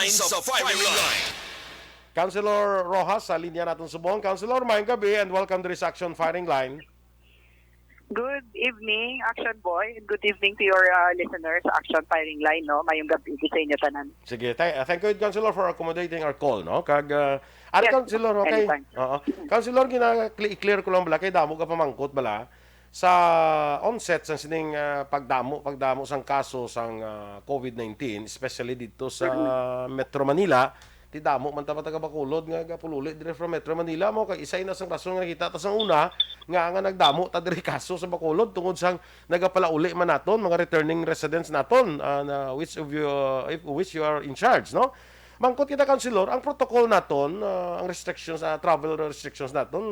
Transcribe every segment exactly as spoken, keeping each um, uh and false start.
Sa firing line. Councilor Rojas sa linya naton subong. Councilor, maayong gabi and welcome diri sa Action Firing Line. Good evening, Action Boy, and good evening to your, uh, listeners sa Action Firing Line, no? Mayong gabi sa inyo tanan. Sige, tha- uh, thank you, Councilor, for accommodating our call, no? Kag, uh, ano, Yes, Councilor, okay? Anytime. Oo. Councilor, gina-, cl-, i-clear ko lang bala, kay damo ka pamangkot bala sa onset sang sining, uh, pagdamo, pagdamo sang kaso sang, uh, covid nineteen, especially dito sa Mm. Metro Manila. Ti damo man ta mga taga Bacolod nga gapalauli diri from Metro Manila, mo kay isa ina sang rason nga nakita ta sang una nga, nga nagdamo ta diri kaso sa Bacolod tungod sang nagapalauli man naton mga returning residents naton, ah, na which of you, uh, if, which you are in charge, no? Mangkot kita, Councilor, ang protocol naton, ah, ang restrictions, ah, travel restrictions naton,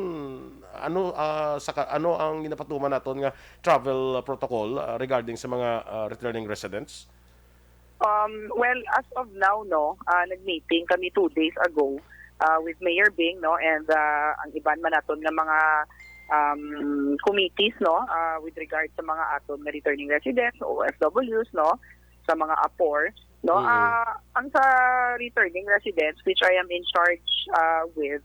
ano, ah, sa ka-, ano ang ginapatuman naton nga travel protocol, ah, regarding sa mga, ah, returning residents? Um, well, as of now, no, ah, nag-meeting kami two days ago, ah, with Mayor Bing, no, and, ah, ang iban man naton nga mga, um, committees, no, ah, with regard sa mga aton nga returning residents, O F Ws, no, sa mga apor, no. Mm. Ah, ang sa returning residents, which I am in charge, ah, with,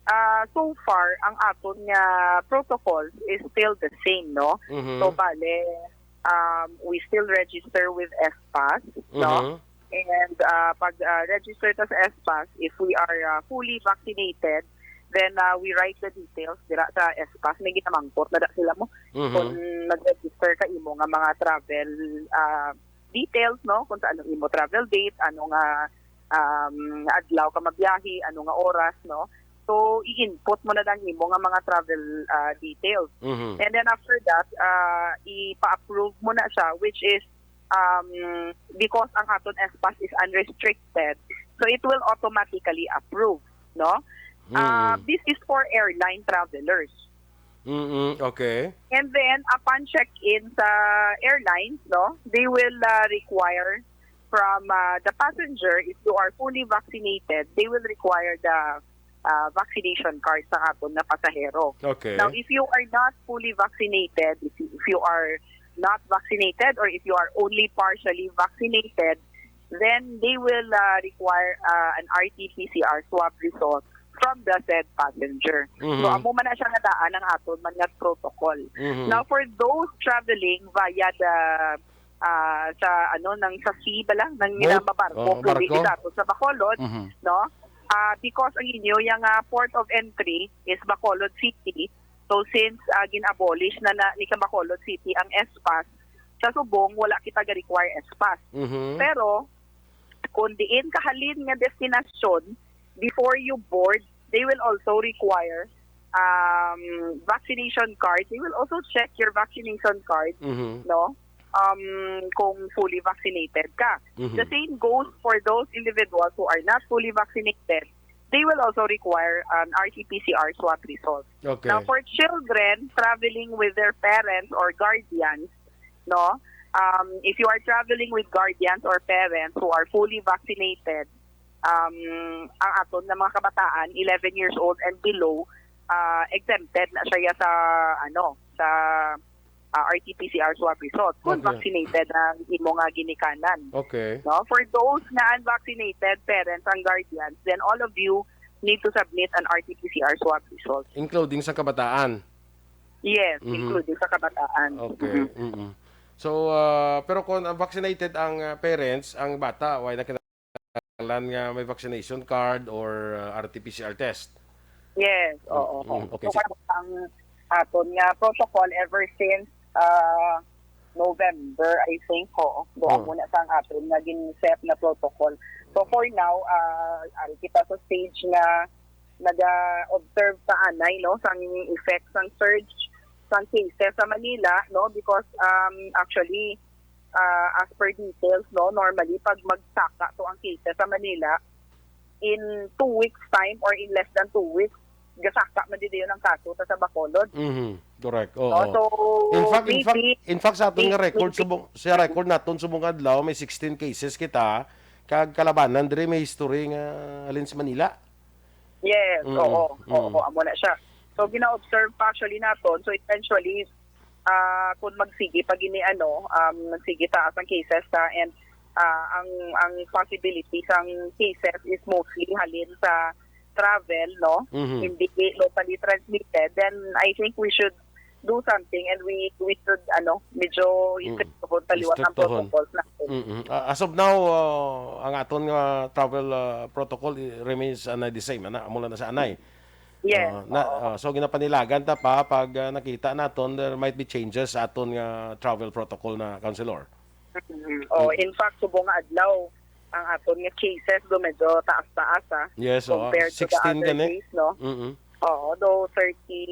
ah, so far, ang aton nga protocols is still the same, no? Mhm. So, bale, um, we still register with S pass, no? Mhm. And, uh, pag, uh, register ta sa S pass, if we are, uh, fully vaccinated, then, uh, we write the details dira sa S pass. May ginamangkot na da sila mo Mhm. kung nag-register ka imo nga mga travel, uh, details, no? Kung sa anong imo travel date, ano nga, um, adlaw ka mabiyahe, ano nga oras, no? So, i-input mo na lang imo nga mga travel, uh, details. Mhm. And then after that, uh, ipa-approve mo na siya, which is, um, because ang aton S pass is unrestricted, so it will automatically approve, no? Ah, Mm. This is for airline travelers. Mm-mm, okay. And then, upon check-in sa airlines, no, they will, uh, require from, uh, the passenger, if you are fully vaccinated, they will require the, uh, vaccination card sa aton nga pasahero. Okay. Now, if you are not fully vaccinated, if you, if you are not vaccinated, or if you are only partially vaccinated, then they will, uh, require, uh, an R T P C R swab result from the said passenger. Mhm. So, amo man na siya nga daan ang aton man nga protocol. Mhm. Now, for those traveling via the, uh, sa, ano, nang sa sea bala, nang Boat? Ginamabarko, Oo, pwede barko. Sa aton sa Bacolod, Mhm. no? Uh, because ang inyo yang, uh, port of entry is Bacolod City, so since, uh, gin-abolish na, na ni sa Bacolod City ang S pass, sa subong wala kita ga-require S pass. Mhm. Pero kung diin kahalin nga destinasyon, before you board, they will also require, um, vaccination card. They will also check your vaccination card, Mhm. no? Um, kung fully vaccinated ka. Mhm. The same goes for those individuals who are not fully vaccinated. They will also require an R T P C R swab result. Okay. Now, for children traveling with their parents or guardians, no? Um, if you are traveling with guardians or parents who are fully vaccinated, um, ang aton na mga kabataan, eleven years old and below, ah, exempted na siya sa, ano, sa, ah, R T P C R swab result kung Okay. vaccinated ang imo nga ginikanan. Okay. No? For those nga unvaccinated, parents and guardians, then all of you need to submit an R T P C R swab result. Including sa kabataan? Yes, Mhm. including sa kabataan. Okay. Mhm. Mm-mm. So, ah, pero kung, ah, vaccinated ang, ah, parents, ang bata, wala na kinahanglan nga may vaccination card or, ah, R T P C R test? Yes, Mm, oo, mm, oo. Okay, So, sige. Ang aton nga protocol ever since, ah, November, I think, oo. Doon Oh. muna sa ang aton nga gin-set na protocol. So, for now, ah, ari kita sa stage nga naga-observe sa anay, no, sang effect sang surge sang cases sa Manila, no, because, um, actually, ah, as per details, no, normally pag magsaka to ang cases sa Manila, in two weeks time or in less than two weeks, gasaka man di dayon ang kaso ta sa Bacolod. Mhm, correct. Oo. No? So, In fact, in fact, maybe, in fact, sa aton nga record, maybe. Subong, sa record naton subong adlaw, may sixteen cases kita, kag kalabanan diri may history nga halin sa Manila. Yes, Mm, oo, mm. oo, amo na siya. So, gina-observe pa actually naton. So, eventually, ah, kung magsige pa gini, ano, um, magsige taas ang cases ta, and ah, ang ang possibility sang cases is mostly halin sa travel, no? Mhm. Hindi locally transmitted, then I think we should do something and we we should, ano, medyo Mm. istriktohon taliwat ang Istriktohon. protocols natin. Mm-mm. Ah, as of now, ah, ang aton nga travel, ah, protocol, eh, remains, ah, na the same, ana, amo lang na sa anay. Yes, Ah, na, oo. ah, so, ginapanilagan ta pa pag, ah, nakita naton there might be changes sa aton nga travel protocol na, Councilor. Mhm. Oh, Mm. in fact, subong nga adlaw, ang aton nga cases do medyo taas-taas, ah, Yes, oo. compared to the Sixteen other gani. days, no? Mm-mm. Oo, do thirty,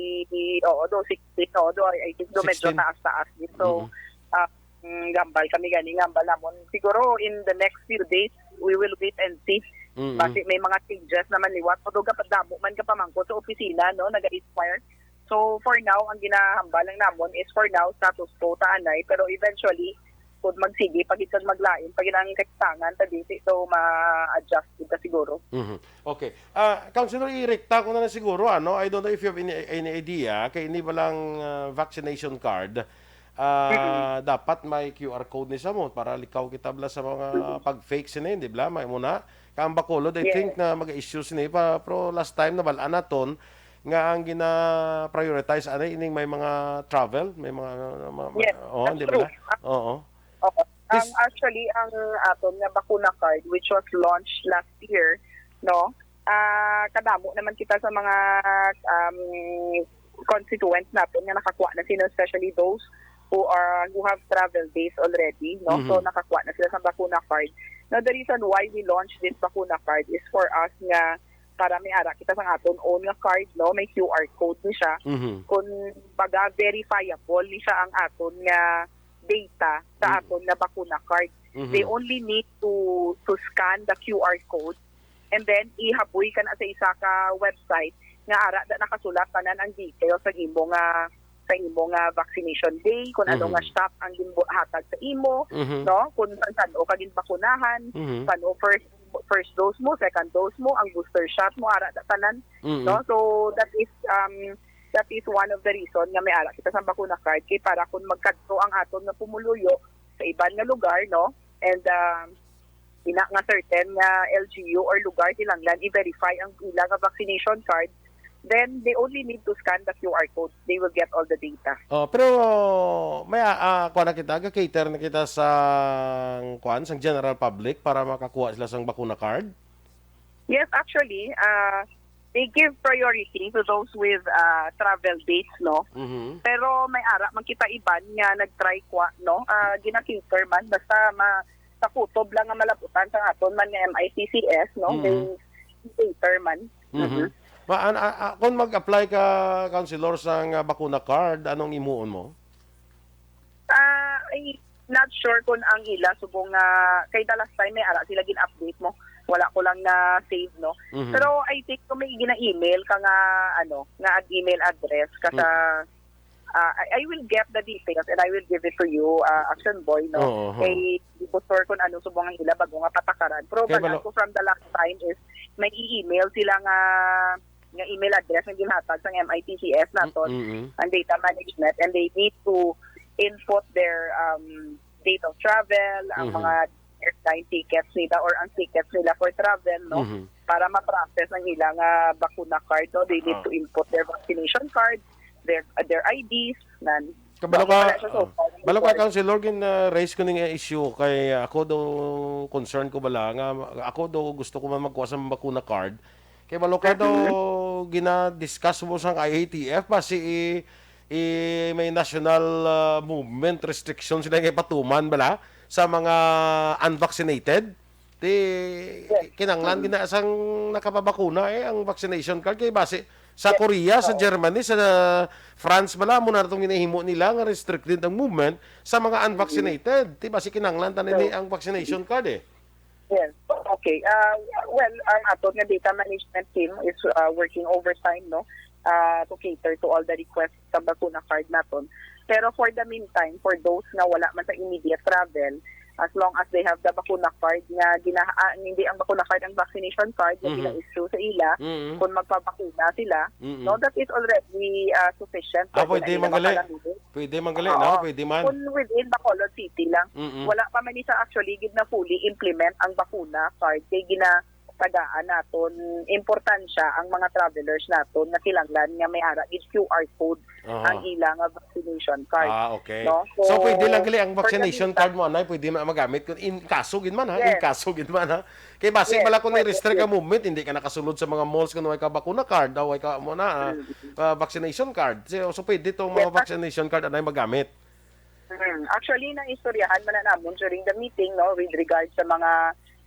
oo, do sixteen, oo, do I, I think do medyo Sixteen. taas-taas din. So, Mm-mm. ah, mm, gambal kami gani, gambal namon. Siguro in the next few days, we will wait and see. Mm-mm. Basi may mga changes naman liwat. Although gapadamo man ka pamangkot sa opisina, no, naga-expire. So, for now, ang ginahambal lang namon is for now, status quo ta anay. Pero eventually, kung magsige pa gid kag maglain pa gid ang kailangan ta dito, so ma-adjust gid ta siguro. Mhm. Okay. Ah, Councilor, irekta ko na lang siguro, ano, I don't know if you have any, any idea, kay ini ba lang, ah, vaccination card, ah, Mm-mm. dapat may Q R code ni sa mo para likaw kita bala sa mga pag-fake sini, di ba? May muna. Kang Bacolod, I Yes. think na mag-issue sini pa, pero last time nabalaan naton nga ang gina-prioritize ani ining may mga travel, may mga, mga, mga Yes, oh, that's di ba true. na? Oo. Oo. Ang, This actually, ang aton nga bakuna card, which was launched last year, no? Ah, kadamo naman kita sa mga, um, constituents natin nga nakakuha na sila, especially those who are, who have travel days already, no? So, Mhm. nakakuha na sila sa bakuna card. Now, the reason why we launched this bakuna card is for us nga para may ara kita sa aton own nga card, no? May Q R code ni siya. Mhm. Kung baga, verifiable ni siya ang aton nga data sa Mhm. aton nga bakuna card. Mhm. They only need to to scan the Q R code and then ihaboy ka na sa isa ka website nga ara da nakasulat tanan ang details sa imo nga, sa imo nga vaccination day, kung ano Mhm. nga shot ang ginhatag sa imo, Mhm. no? Kung san-san o ka ginbakunahan, Mhm. san-o first, first dose mo, second dose mo, ang booster shot mo, ara da tanan, Mm-mm. no? So, that is, um, that is one of the reason nga may ara kita sa bakuna card, kay para kung magkadto ang aton nga pumuluyo sa iban nga lugar, no? And, um, ina nga certain nga L G U or lugar, kinahanglan i-verify ang ila nga vaccination card, then they only need to scan the Q R code. They will get all the data. Oh, pero may, ah, ah, kuha na kita, ga-cater na kita sa, kuan, sa general public para makakuha sila sang bakuna card? Yes, actually, ah, they give priority to those with, ah, travel dates, no? Mhm. Pero may ara man kita iban nga nag-try kwa, no? Ah, gina-cater man, basta ma-, sa kutob lang nga malabutan sa aton man nga M I C C S, no? Mhm. They cater man. Mhm. Mhm. Ma-, an-, a-, a-, kung mag-apply ka, Councilor, sa nga bakuna card, anong imuon mo? Ah, I not sure kung ang ila subong nga, kay the last time may ara sila gin-update mo. Wala ko lang na-save, no? Mhm. Pero I think kung may gina-email ka nga, ano, nga ad-, email address ka Mm. sa, ah, I, I will get the details and I will give it to you, ah, Action Boy, no? Oo, oo. Kay di ko sure kung ano subong ang ila bago nga patakaran. Pero Kay balaan balo- ko from the last time is may i-email sila nga nga email address nga ginhatag sang M I T C S naton, Mm, mm. ang data management, and they need to input their, um, date of travel, ang Mhm. mga airline tickets nila or ang tickets nila for travel, no? Mhm. Para ma-process ang ilang, ah, bakuna card, no? They need Ah. to input their vaccination card, their, their I Ds, nan. Kabalo Wala ka, siya so ah, far. balo ka, Councilor, gin, ah, raise ko ning issue kay ako daw concern ko bala nga ako daw gusto ko man magkuha sa bakuna card. Kay balo ka daw Mm-hmm. gina-discuss mo sang I A T F ba si i, i may national, ah, movement restriction sila nga ipatuman bala sa mga unvaccinated? Ti Yes. kinanglan Mm. gina sang nakapabakuna eh ang vaccination card kay basi sa Yes. Korea, sa Oo. Germany, sa France bala mo na itong ginahimo nila nga restricted ang movement sa mga Mm. unvaccinated. Ti basi kinanglan ta nini So, ang vaccination card eh. Yes. Okay. Ah, well, ang aton nga data management team is, ah, working overtime, no? Ah, to cater to all the requests sa bakuna card naton. Pero for the meantime, for those nga wala man sa immediate travel, as long as they have the bakuna card nga gina-, ah, hindi ang bakuna card, ang vaccination card nga Mhm. gina-issue sa ila, Mhm. kung magpabakuna sila, Mhm. no, that is already, ah, sufficient. Ah, Pwede pwede na ila man gali. makalamit. Pwede man gali, Oo. no? Pwede man. Kung within Bacolod City lang, Mhm. wala pa man ni sa actually gid na fully implement ang bakuna card kay ginatagaan naton importansya ang mga travelers naton nga kinahanglan nga may ara gid Q R code Aha. ang ila nga vaccination card. Ah, okay. No? So, So, pwede lang gali ang for the vaccination meantime, card mo, anay, pwede ma-, magamit kung in kaso gid man, ha? In Yes. kaso gid man, ha? Kay basi Yes, bala kung pwede, i-restrict ang yes. movement, hindi ka nakasulod sa mga malls kung way ka bakuna card, daw way ka mo na, ah, Mm. ah, vaccination card. So, so pwede tong mga Yes, ac- vaccination card anay magamit. Mm. Actually, nang istoryahan man na namon during the meeting, no, with regard sa mga,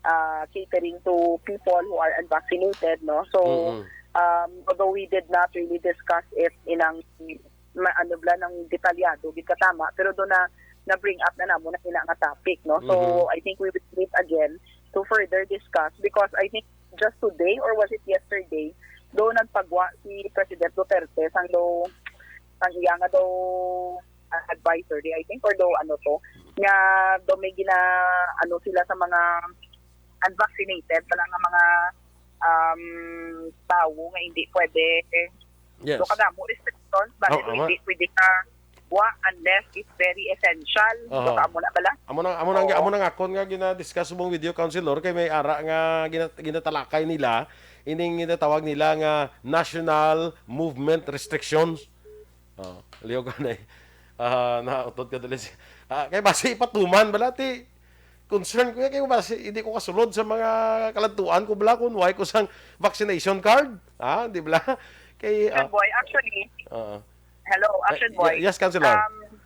ah, catering to people who are unvaccinated, no? So, Mm-mm. um, although we did not really discuss it inang ma-, ano bala nang detalyado gid katama, pero do na na-bring up na namo na ina nga topic, no? So, Mhm. I think we will meet again to further discuss because I think just today or was it yesterday, do nagpagwa si President Duterte sang do ang iya nga do, ah, advisory, I think, or do ano to, nga do may gina-, ano sila sa mga unvaccinated, pala nga mga, um, tawo nga hindi pwede Yes. So, kadamo restrictions, bali Oh, do ama. hindi pwede ka wa unless it's very essential. So, Aha. kaamo na bala? Amo na, amo na, Oo. amo na nga akon nga gina-discuss subong with you, Councilor, kay may ara nga gina-, ginatalakay nila, ining ginatawag nila nga national movement restrictions. Oh, liyo ka na eh. Ah, nautod ka dali si-, ah, kay basi ipatuman bala ti concern ko yan, kay basi hindi ko kasulod sa mga kaladtuan ko bala kung why ko sang vaccination card. Ah, di bala? Kay, ah, Action Boy, actually, Oo. hello, Ay, Action y-, Boy. yes, Councilor. Um,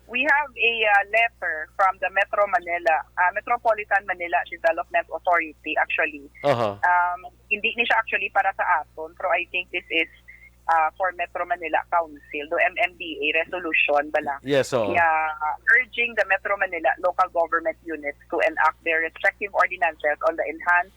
we have a, uh, letter from the Metro Manila, uh, Metropolitan Manila Development Authority, actually. Aha. Um, hindi ni siya actually para sa aton, pero I think this is, uh, for Metro Manila Council, do M M D A resolution bala. Yes, oo. Nga, uh, urging the Metro Manila local government units to enact their respective ordinances on the enhanced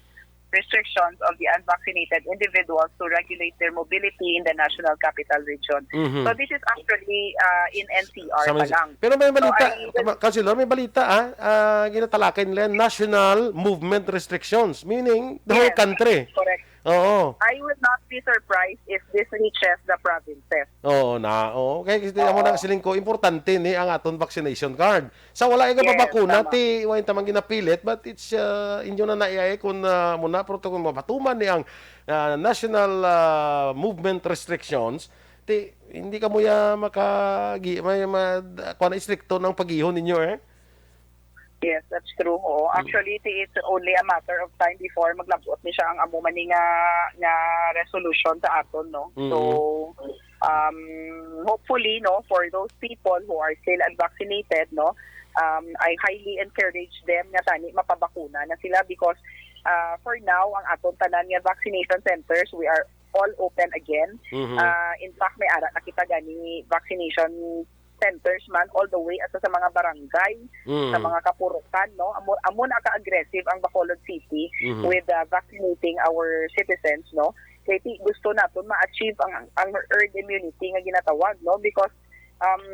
restrictions of the unvaccinated individuals to regulate their mobility in the National Capital Region. Mhm. So, this is actually, uh, in N C R Sa pa Manila. lang. Pero may So, balita, I will Councilor, may balita, ah, ah, ginatalakay nila national movement restrictions, meaning the whole Yes, country. correct. Oo. I will not be surprised if this reaches the provinces. Oo na, oo. Kay kasi amo Oo. na siling ko, importante ni ang aton vaccination card. Sa wala nga Yes, pabakuna, tama. ti, wa yung tamang ginapilit, but it's, uh, inyo na naiyayi kung, uh, muna, pero kung mapatuman ni ang, uh, national, uh, movement restrictions, ti, hindi ka mo ya makagi-, may, ma-, kuwan na, istrikto ng pagihon ninyo, eh. Yes, that's true. Oo. Mm. Actually, ti, it's only a matter of time before maglabot ni siya ang amo man ni nga, nga resolution sa aton, no? Mm. So, um, hopefully, no, for those people who are still unvaccinated, no, um, I highly encourage them nga tani mapabakuna na sila because, uh, for now, ang aton tanan nga vaccination centers, we are all open again. Mhm. Uh, in fact, may ara na kita gani vaccination centers man all the way ato sa mga barangay, Mm. sa mga kapurukan, no? Amo, amo na ka-aggressive ang Bacolod City Mhm. with, uh, vaccinating our citizens, no? Kay ti-, gusto naton ma-achieve ang, ang herd immunity nga ginatawag, no? Because, um,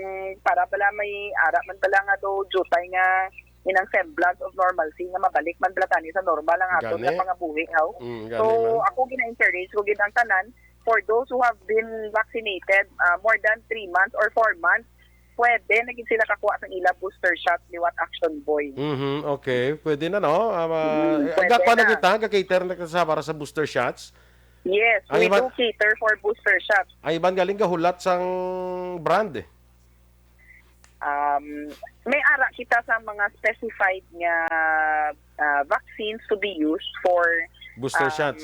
para bala may ara man bala nga do jutay nga inang semblance of normalcy nga mabalik man bala tani sa normal ang aton Gani. nga pangabuhi, haw? Mm, So, gani man. ako gina-encourage ko gid ang tanan for those who have been vaccinated, ah, more than three months or four months, pwede na gid sila kakuha sang ila booster shot liwat Action Boy. Mhm, okay. Pwede na, no? Ah, ma-, Mm, eh, pwede gakwa na na. kita, ga-cater na kita sa para sa booster shots. Yes, Ang we iba do cater for booster shots. Ang iban galing gahulat sang brand, eh. Um, may ara kita sa mga specified nga, ah, vaccines to be used for, Booster um, shots.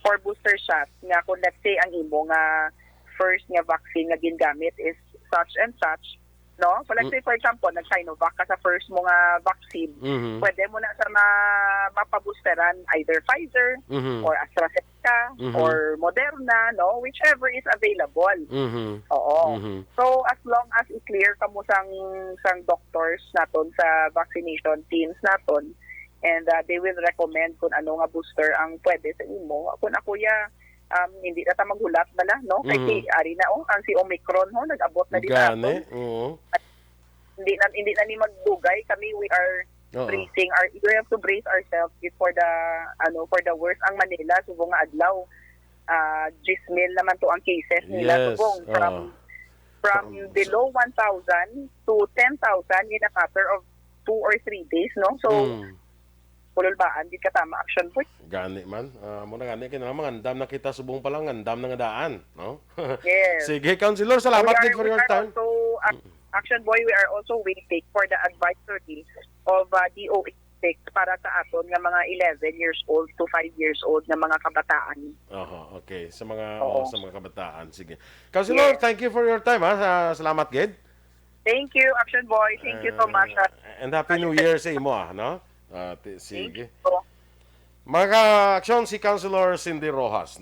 for booster shots. Nga kung, let's say, ang imo nga first nga vaccine nga gingamit is such and such, no? So, let's Mm. say, for example, nag-Sinovac ka sa first mo nga vaccine, Mhm. pwede mo na sa ma-, mapaboosteran either Pfizer Mhm. or AstraZeneca Mhm. or Moderna, no? Whichever is available. Mhm. Oo. Mhm. So, as long as i-clear kamo sang, sang doctors naton, sa vaccination teams naton, and, uh, they will recommend kung ano nga booster ang pwede sa imo. Kung ako, ya, um, hindi na ta maghulat bala, no? Kay Mhm. si, ari na, oh, ang si Omicron, ho, nag-abot na din Gani, aton. oo. Hindi na, hindi na ni magdugay. Kami, we are Oo. Bracing our, we have to brace ourselves for the, ano, for the worst. Ang Manila, subong nga adlaw, ah, diyes mil naman to ang cases nila. Yes, Subong, from, oo. from From- below one thousand to ten thousand in a matter of two or three days, no? So, Mm. kululbaan, di ka tama, Action Boy. Gani man. Ah, mo na gani, kinahanglan mangandam na kita subong pa lang, andam na nga daan, no? Yes. Sige, Councilor, salamat We are- gid for we your are time. Also, Ac- Action Boy, we are also waiting for the advisory of uh, D O H six para sa aton nga mga eleven years old to five years old nga mga kabataan. Oho, okay. Sa mga Oo. Oh, sa mga kabataan, sige. Councilor, Yes. Thank you for your time, ha. Sa- Salamat gid. Thank you, Action Boy. Thank you so much. Uh, and Happy New Year sa imo, ah, no? Ah, ti- Thank sige. you. Mga ka-aksyon, si Councilor Cindy Rojas.